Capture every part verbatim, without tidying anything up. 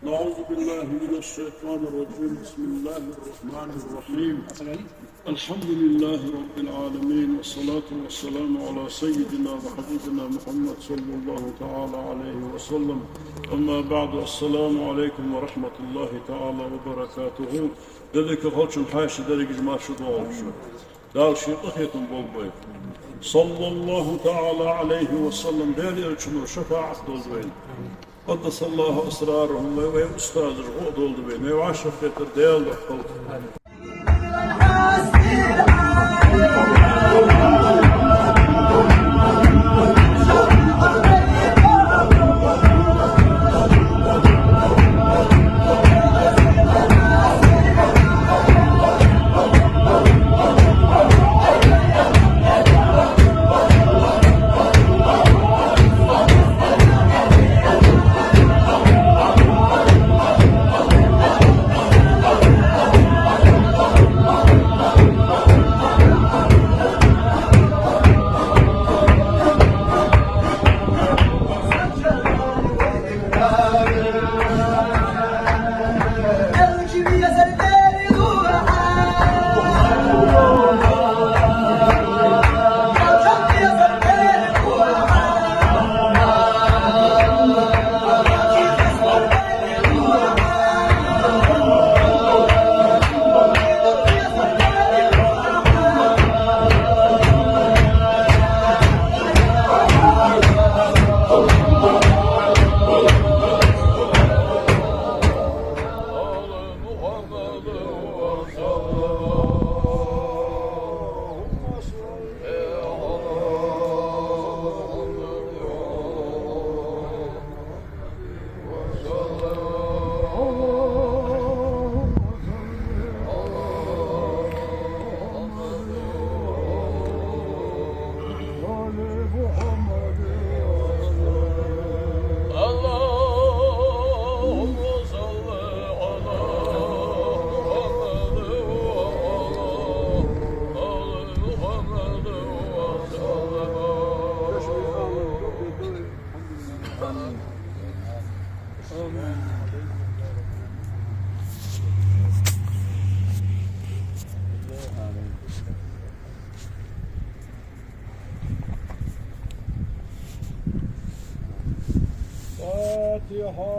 أعوذ بالله من الشيطان الرجيم. بسم الله الرحمن الرحيم. الحمد لله رب العالمين، والصلاة والسلام على سيدنا وحبيبنا محمد صلى الله تعالى عليه وسلم. أما بعد، السلام عليكم ورحمة الله تعالى وبركاته. Деллахь, халчун хьаьша дерригаш марша доагӀалда шун. Дала ший къахетам болба вайх. صلى الله تعالى عليه وسلم, Даьла Элчано шафаӀат долда вайна. قدس الله أسرارهم, вай, вай устазаш гӀо а долда вайна, вай вӀашагӀкхетар Даьла духьа хилда. فاتحة.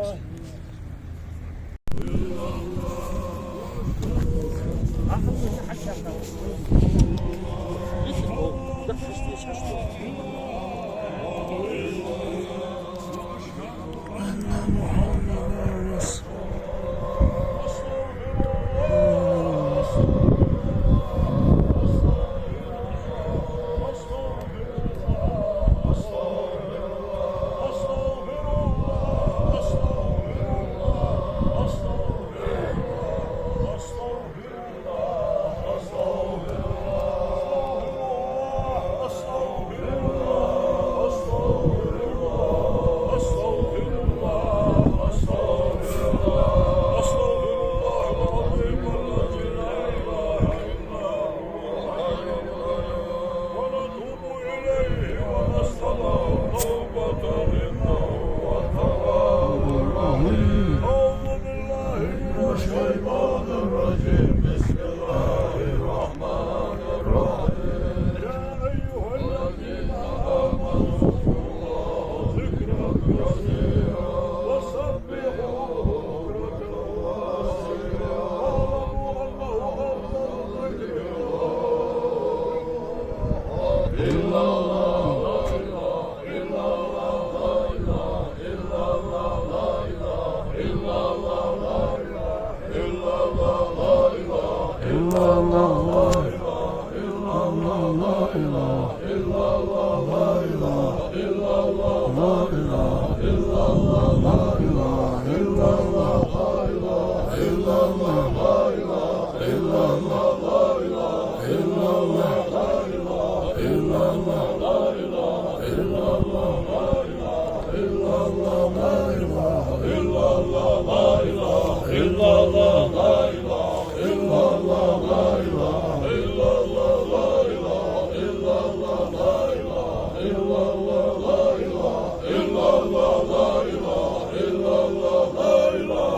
أعوذ بالله من الشيطان الرجيم. بسم الله الرحمن الرحيم. يا أيها الذين آمنوا اذكروا الله ذكرا كثيرا وسبحوه بكرة وأصيلا. واعلموا أنه أفضل الذكر لا إله إلا الله.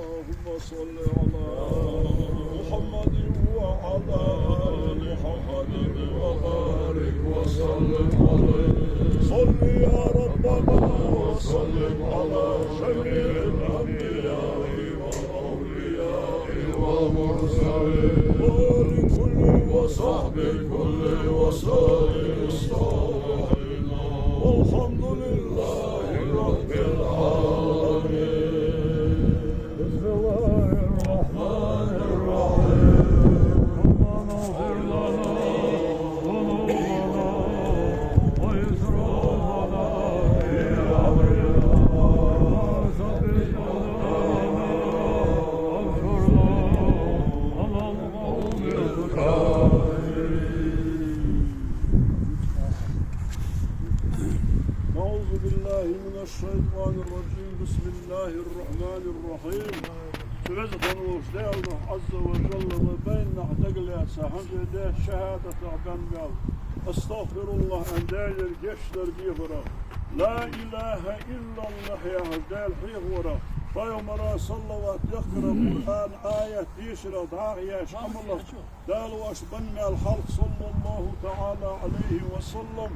اللهم صل على محمد وعلى آل محمد وبارك وسلم عليه. صل يا ربنا وسلم على جميع الأنبياء والأولياء والمرسلين وآل كل وصحبه كل وسائر الصالحين. والحمد لله رب العالمين. بسم الله الرحمن الرحيم. ربنا اغفر لنا ذنوبنا وإسرافنا في أمرنا وثبت أقدامنا وانصرنا على القوم الكافرين. أعوذ بالله من الشيطان الرجيم. بسم الله الرحمن الرحيم. Цу веза хинна волча Даьла, Ӏазза ва жалла, вай бейна нах дагалаьца хӀанз де шахӀадатах бенна мел, астагӀфируллахӀ аьнна, Даьлера гешт дар дехарах, ла илахӀа иллаллахӀ яхаш Даьла хьехаварах, пайхамара саллават дехкарах, Къуръан аят дешарах, дӀахо еш Ӏамалах Дала вайна бенна мел хьалха, саллаллахӀу таӀала Ӏалайхи ва саллам,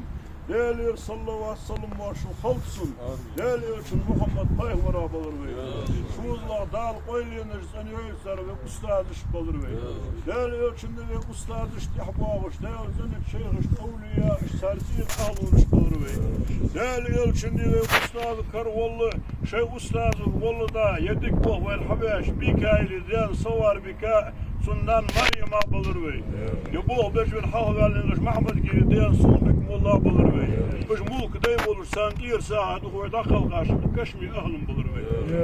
Даьлера саллават-салам вайна шоана хилда цунна. Даьла элчан Мухьаммад пайхамара балар вай. ШозлагӀа Дала къайленаш цӀенъяьлар вай устазаш балар вай. Даьла элчанна вай устазаш тӀехьа боагӀаш, Дала цӀенъяь шайхаш, овлияаш, цар цӀен ахӀлулаш балар вай. Даьла элчанна вай устаза кара волла, шоай устаза волла да, е дика болх вайна хьабеш, Бикаили зен Савар Бика, Цун нана Марема балар вай. Ер болх беш вена хьалхаваьнна волаш Махьмад-Гири даь суннак молла балар вай. Уж мулка дай болаш царна тӀера сагӀа духьа вай дӀакхалхаш кашамий ахӀлан балар вай.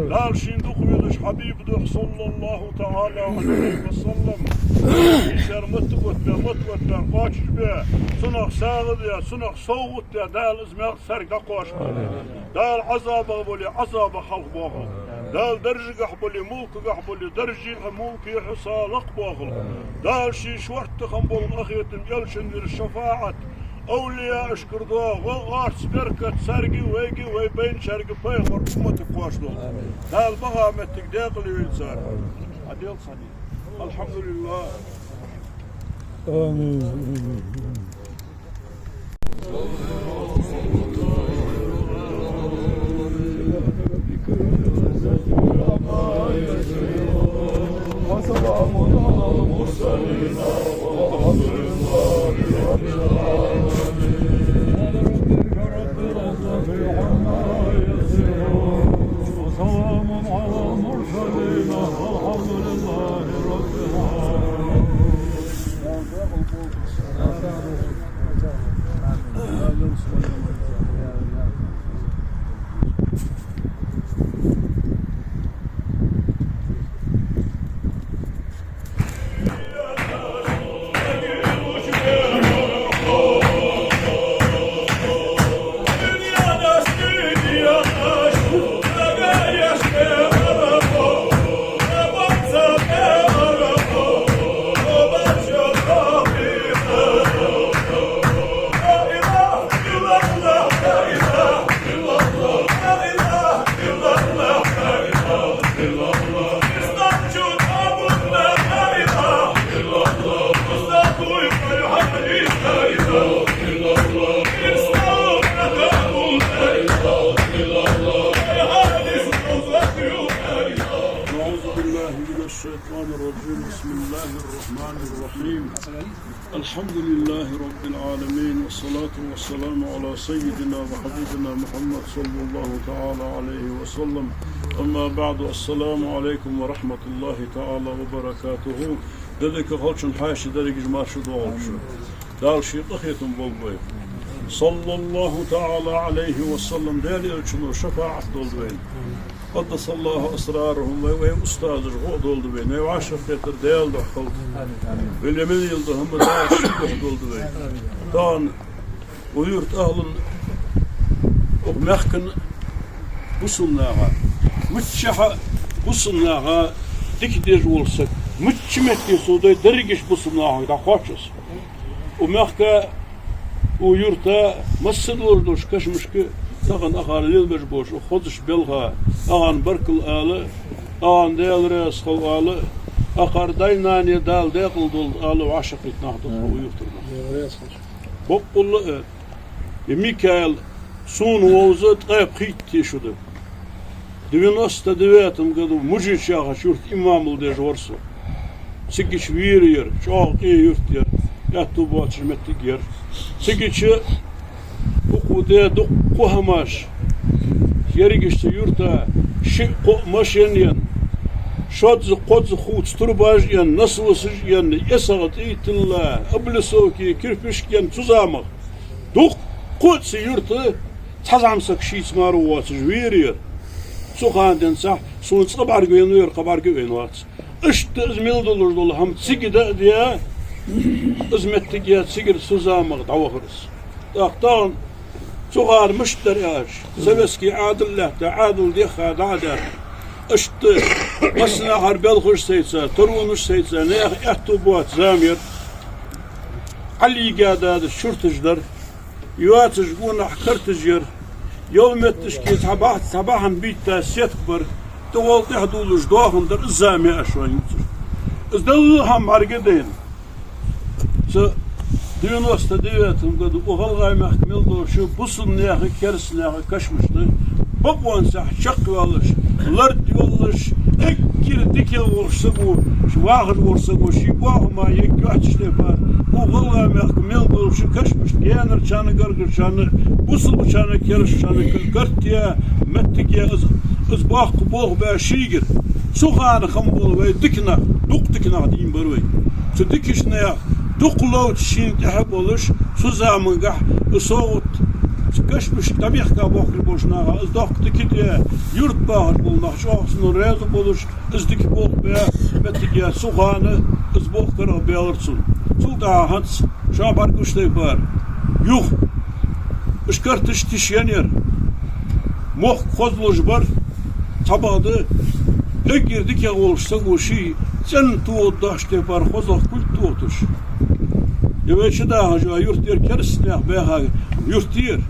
Дала шийна дукха везаш Хьабиба духьа, صلى الله تعالى عليه وسلم, шийцара маттаоттабаь, маттаоттабаь, кхоачашбаь, цунах сагӀа даь, цунах совгӀат даь, Дала из маькх царга дӀакхоачашбойла. Дала Ӏазабах бале, Ӏазабах хьалхабоахалда. Дала даржагахьа бале, мулкагахьа бале, даржехьа, мулкехьа са лакхбоахалда. Дала ший шортта хинна бола къахетам, элчан вира шафаӀат, овлияашкара доагӀа орц, беркат царга а, вайга а, вай байначарга а, пайхамара умматага кхоачадолда. Дала баха моттиг декъала йойла цар. Хьаделла цхьанне. الحمد لله. آمين. وسلام على المرسلين والحمد لله رب العالمين. وسلام على المرسلين والحمد لله رب العالمين. أعوذ بالله من الشيطان الرجيم. بسم الله الرحمن الرحيم. الحمد لله رب العالمين، والصلاة والسلام على سيدنا وحبيبنا محمد صلى الله تعالى عليه وسلم. أما بعد، السلام عليكم ورحمة الله تعالى وبركاته. Даьла дика хилда шун, хьаьший дерригаш марша доагӀалда шун. Дала ший къахетам болба вай. صلى الله تعالى عليه وسلم, Даьла элчано шафаӀат долда вайна. قدس الله أسرارهم, вай, вай устазаш гӀо долда вайна, вай вӀашагӀкхетар Даьла духьа хилда. Вай ле мел йола хӀама Дала ший духьа долда вайна. Тахан укх юрта ахӀлан, укх мехка бусалба наха, миччахьа бусалба наха дика дезаш вола саг, мичча метте сов дой, дерригаш бусалба нахага дӀакхоач аз. Укх мехка, укх юрта массадолаш долча кашамашка тахан акхар лелабеш болча укх хозача балха акхарна баркал ала, акхарна Даьла раьза хилва ала, акхар даьй-нанна Дала декъала долда ала вӀашагӀкхийтта нах да тхо укх юртара нах. Боккъала а, ер Микаил сона вовза ткъаь пхийтта шу да. Девяносто девятом году Мужичи яхача юрта имамал деш вар со. Цигача вера яр, чӀоагӀа къе юрт яр, аьттув боацаш моттиг яр. Цигача укхо даь дуккха хӀамаш, ерригаш цу юрта шиъ-кхоъ машен енна, шозза-кхозза хувца турбаш енна, насосаш енна, эсагӀа тӀай тилла, облицовки, кирпишк енна цу замах. Дуккха а цу юрта цхьа зӀамсаг шийца мара воацаш вера яр. Цу хана денз сона цкъа бӀаргавайнав ер, кхы бӀаргавайнавац. Иштта из мел долаш дола хӀама цига дӀа а даь, из моттиг яь, цигара цу замах дӀавахар из. ТӀаккха тахан цу хана мишта дар аьлча, советски Ӏаьдал лаьтта, Ӏаьдал дехха дӀа а даьр. Иштта массанахьара белхаш сайца, таронаш сайца, наьха аьттув боаца зама яр. Ӏалийга дадаш чурташ дар. Йоацаш гонахьа карташ яр. Йола метташка цхьа бахьа, цхьа бахьан битта сетка бар. ТӀагӀолла тӀехьа дуллаш доахан дар, из зама яр шоана ювцаш. Из Далла хӀама бӀаргадайна. Цу девяносто девятом году укх ГӀалгӀай мехка мел долча бусалба наьха, кераста наьха кашамашта бакъонцахь чакхйоалаш, лард йолаш, эггара дикагӀа волча саго, вахаш волча саго ший боахама егга йоацача тайпара, укх ГӀалгӀай мехка мел долча кашамашта гаьнарчарна, гаргарчарна, бусалбачарна, керастачарна картаяь, моттиг яь, из, из боккха болх баь шийгара. Цу хана хинна бола вай дика нах, Дукха дика нах дийна бар вай. Цу дикача наьха дукха ловца шийна тӀехьа болаш, цу замангахь из совгӀат цу кашамашка дӀабехка бохкаш болча наха, из доккха дика де, юрта бахаш бола нах чӀоагӀа цунна раьза болаш, из дика болх бе моттиг яь, цу хана из болх карагӀбаьлар цунна. Цул тӀехьагӀа хӀанз шоана бӀаргагуш тайпара, юха уж карташ тиша еннаяр. Мохк хозлуш бар, цхьабакъда, эггара дикагӀа волча саго ший цӀен тоха дош тайпара хозагӀа кулг тохийташ. Е вай чу дахаш йола юрт яр кераста наьха баьха юрт яр.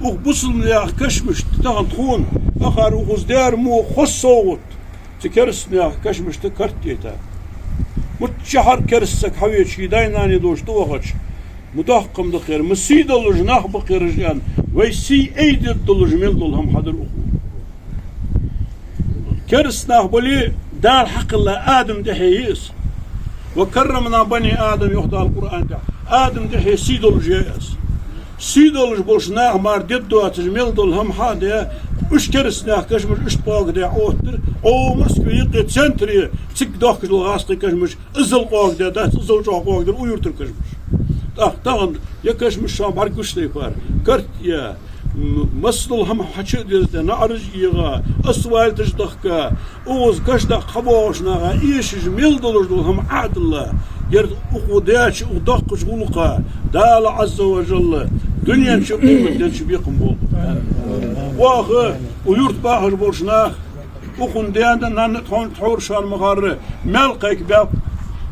Укх бусалба наьха кашамашта тахан тхона, акхар укхаза даьр мо хоза совгӀат, цу кераста наьха кашамашта карт яйта. Миччахьара кераста саг хьавеча, ший даь-нанна долаш тӀавахача, ма доккха хӀама да-кх ер, ма сий долаш нах ба-кх ераш аьнна, вай сий айдергдолаш мел дола хӀама хьадар укхо. Кераста нах бале, Дала хьакхелла Адама тӀехье я из. «وكرمنا بني آدم», йоах Дала Къуръан тӀа. Адама тӀехье сий долаш я из. Сий долаш болча наха мара дергдоацаш мел дола хӀама хьа а даь, уж кераста наьха кашамаш иштта къоагадаь оттар, Ӏо Москве юкъе центре цига дохкаш дола гӀазкхий кашамаш иззал къоагадаь дац, иззал чӀоагӀа къоагадир укх юртара кашамаш. ТӀаккха тахан е кашамаш шоана бӀаргагуш тайпара, карт яь, м-, массадола хӀама хьачу а деза, наӀараш а егӀа, асфальташ а дахка, укхаза каш даккха хьабоагӀача наха эшаш мел долаш дола хӀама Ӏа а дилла, ер укхо даьча, укх доккхача гӀулакха Дала Ӏазза ва жалла дунен чу, къематден чу бекхам болба. Оаха укх юрта бахаш болча наха, укхун даьна, нанна тхона тхьовра шоана ма харра, маьл кхайкабаьб.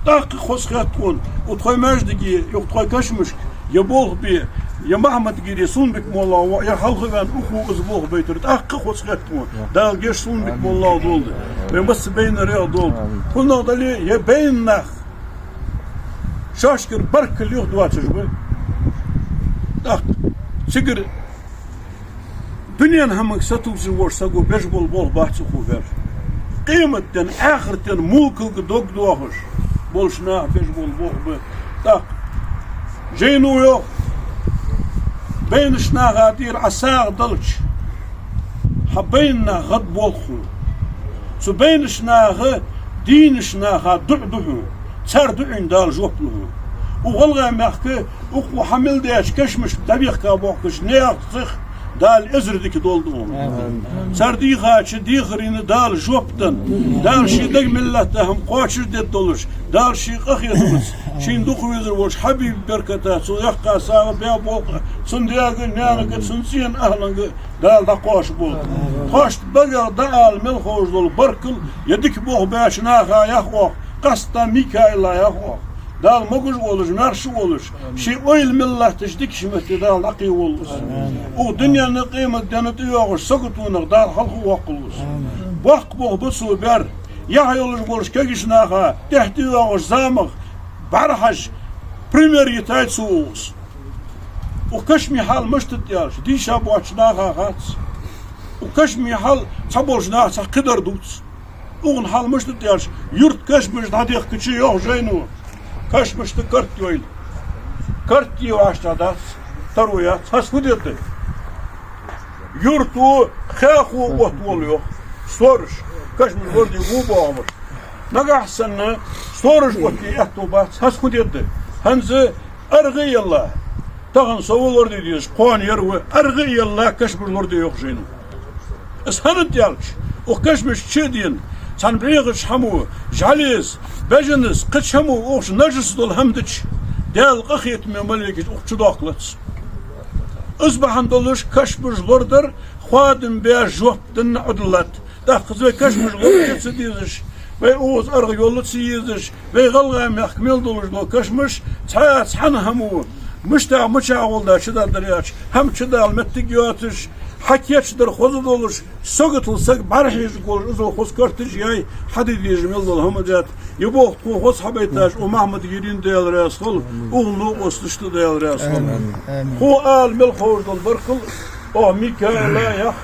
ТӀаккха хоза хет тхона, укх тхоай маьждиге, укх тхоай кашамашка е болх бе, е Махьмад-Гири, Сулумбик-молла, е хьалха а ваьнна, укхо из болх байтар, тӀаккха хоза хет тхона. Дала гешт Сулумбик-моллах долда, вай массабайнарех долда. ХӀанз дале, е байна нах шоашкара баркал юха доацаш ба. ТӀаккха цигара дунен хӀаманга сатувсаш волча саго беш бола болх бац укхо бер. Къематден, ахартден мулкалга дог доахаш болча наха беш бола болх ба. ТӀаккха жайно йоах: байнача наха тӀера Ӏа сагӀа далча, хьа байна нах гӀадболх хьона. Цу байнача наха дийнача наха дуӀа ду хьона, цар дуӀайна Дала жоп лу хьона. Укх ГӀалгӀай мехка укхо хьа мел даьча кашамашка дӀабехка бохкача наьха цӀагӀа Дала эзар дика долда хьона. Амин. Цар дийхача дехарийна Дала жоп денна, Дала ший дага мел латта хӀама кхоачашдергдолаш, Дала ший къахетамца, шийна дукха везар волча Хьабиба берката цо яьккха сагӀа, баь болх цун даьга, наьнага, цун цӀен ахӀланга Дала дӀакхоачаш болба. Тхоашта багах дӀаала мел ховш дола баркал е дика болх баьча наха ях оаха, къаьстта Микаила ях оаха. Дала могаш а волаш, маьрша а волаш, ший ойла мел латтача дикача метте Дала дӀакхийволва из. Укх дунен а къематден а тӀайоагӀача саготонах Дала хьалхавоаккхалва из. Боккха болх ба цо бер. Яхь йолаш болча кагийча наха тӀехьа тӀайоагӀача замах бӀарахьежа, пример йитай цо укхаза. Укх кашамий хьал мишта да аьлча, дийша боацача наха хац. Укх кашамий хьал цхьаболча наха цхьа кхыдар дувц. Укхун хьал мишта да аьлча, юрта кашамаш дӀадехкача, йоах жайно, кашамашта карт йойла. Карт е вӀаштӀехьа дац, таро яц. ХӀанз фу дергда? Юрто хехо оттаволва, йоах, сторож. Кашамаш лораде бу бохамаш. Нагахьа санна сторож оттае аьттув бац. ХӀанз фу дергда? ХӀанз аргӀа а елла, тахан со ва лораде дезаш, кхоана ер ва, аргӀа а елла, кашамаш лораде, йоах жайно. Из хӀана да аьлча, укх кашамашта чу а дена, цхьан бӀехача хӀамо, жӀалеца, бежанца, кхыча хӀамо, укх чу нажас дола хӀама дича, Даьла къахетаме малейкаш укх чу доаккхалац. Из бахьан долаш кашамаш лорадар хоадам беш, жоп денна Ӏодиллад. ТӀаккха из вай кашамаш лораде ца дезаш, вай укхаза аргӀа йолла ца езаш, вай ГӀалгӀай мехка мел долаш дола кашамаш цхьа а цхьан хӀамо, мишта мичахьа гӀолла чудоаладаьр аьлча, хӀама чудоала моттиг йоацаш, хьакийчдар хоза долаш, саготал саг бӀарахьежаш волаш, иззал хоза карташ яьй, хьаде дезаш мел дола хӀама даьд. Е болх тхона хоза хьабайташ укх Махьмад-Гирина Даьла раьза хилва, укхун новкъосташта Даьла раьза хилва. Амин. Амин. Тхо ала мел ховш дола баркал оаха Микаила ях,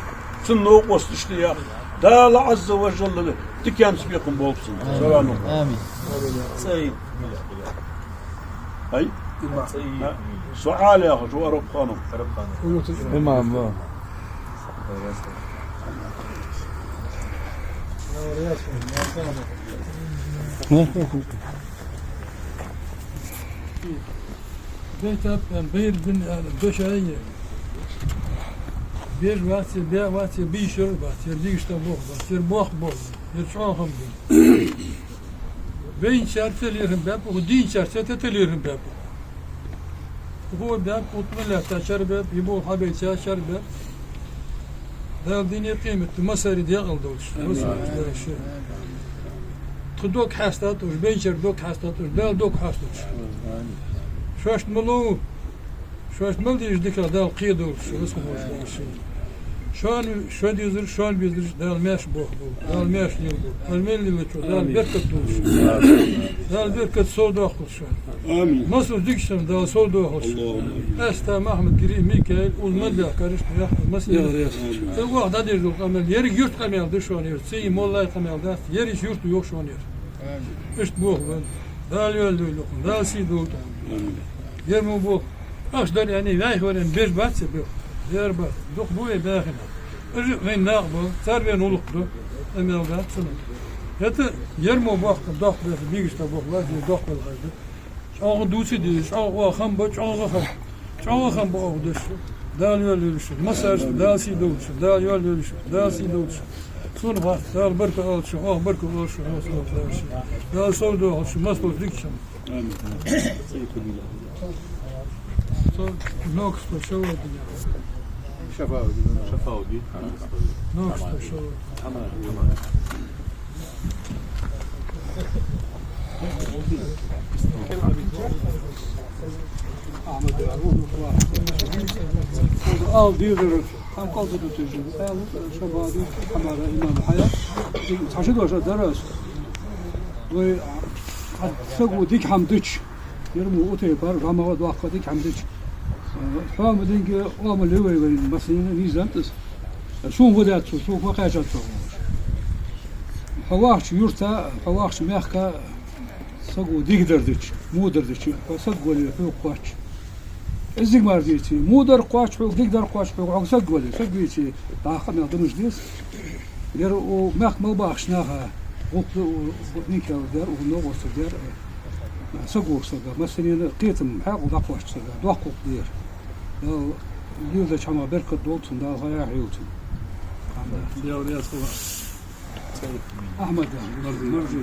цун новкъосташта ях. Дала Ӏазза ва жалла диканца бекхам болба царна. Амин. Амин. Хай? Со Ӏаьла яхаш ва, араб ханум. Имам ва. Бейтап, ам, бер бин, а, дошайе. Беш вац, бе вац, бийшар вац, ер дигаш тӀа бох вац, ер бох бох, ер чӀоагӀа бин. Вейнчарца лерхӀам баьб, укх дийначарца тата лерхӀам баьб. Укхо баьб, укх тӀа лаьттачар баьб, йибо хьабайчачар баьб. Дала дийне къематди массари декъала долаш. Амин. Василаш даши. Тха дог хьаста тӀа уж, бейнчар дог хьаста тӀа уж, Дала дог хьаста тӀа уж. Амин. Шоашта ма лу, шоашта мел дезаш дикагӀа Дала кхедолаш, василаш даши. Шоана, шо дезараш, шоана безараш Дала маьрша боахаболба, Дала маьрша лелаболба. Ӏилма мел лелачо Дала беркат долаш. Дала беркат совдоаккхалба шоана. Амин. Массадолча дикача Дала совдоахалда шоана. Аллахумма. Къаьстта Махьмад-Гири, Микаил, укхаза мел даьхкараш яхь массане. Яхь, яхь. Цу вахь дӀадеш дола къамаьл, еррига юрта къамаьл да шоана ер, цу моллай къамаьл дац, еррига юрта йоах шоана ер. Иштта бохаб вайна. Дала йоаллийла укхунна, Дала сий долда. Амин. Ер мо бохаб. Ахча дар аьнна, вайх вар аьнна, беш бац е беш. Ер бац. Дукха ба вай баьхкина. Уж вайна накъаб, цар вайна гӀулакх ду. Амал дац цунна. ХӀаьта ер мо бохаб, доккха беса, бигаш тӀа бохаб, вац, ер доккха бала хьажа. ЧӀоагӀа дувца деза, чӀоагӀа хам ба, чӀоагӀа хам. ЧӀоагӀа хам ба оаха деш. Дала йоаллийла шо. Массараш Дала сий долда шо. Дала йоаллийла шо. Дала сий долда шо. Сона хац, Дала баркал оалда шо, оаха баркал оалда шо, оаха баркал оалда шо. Дала совдоахалда шо, массадолча дикача. Амин. Со Ноксто Шаваудин. Шафаудин. Шафаудин. Ноксто Шаваудин. Тамам, тамам. Ал дезар, хӀама кӀалдутуж, ал шабаби, хӀамара имам хьая. Цхьа ши дош дар аз. Вай саго дика хӀама дича, ер мо утепар, гӀамагӀа доккха дика хӀама дича. Хьома динге ома левай вай массанена низам тӀас. Сона гӀо даьд цо, сога ма кхаьчад цо. Хьо вахача юрта, хьо вахача мехка саго дикадар дича, водар дича, хьо саг вале хьога кхоач. КӀезига мара дийце, водар кхоач хьога, дикадар кхоач хьога, хьога саг вале, саг вийце, дӀахо мел дамаш деза. Ер у мехка мел бахача наха, гӀулакх ду, у, у, Микаила дар, у, новкъостий дар, саго сага, массанена кхетам, хьаькъал дӀакхоачаш сага, доккха гӀулакх дар. Дала леладеча хӀамах беркат долда цунна, Дала хайра хьоахаду цунна. Дала раьза хилва. Ахьмад, Маржи, Маржи.